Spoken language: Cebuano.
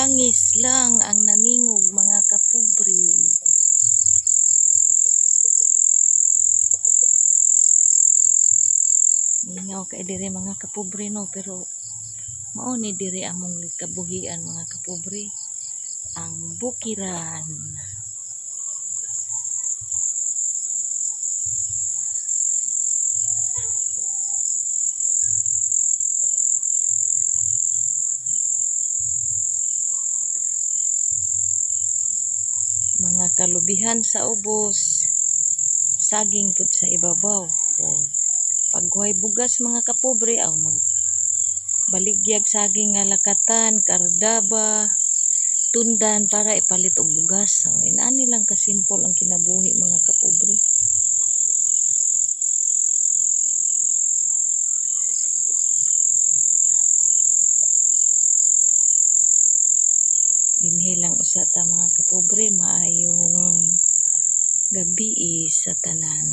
Langis lang ang naningog, mga kapobre. Mingaw kay diri, mga kapobre, no, pero mao ni diri among gikabuhian, mga kapobre, ang bukiran. Mga kalubihan sa ubos, saging pud sa ibabaw. O pag way bugas, mga kapobre, aw mag baligyag saging nga lakatan, kardaba, tundan para ipalit og bugas. So, inani lang kasimple ang kinabuhi, mga kapobre. Dinhi lang usa ta, mga kapobre. Maayong gabii sa tanan.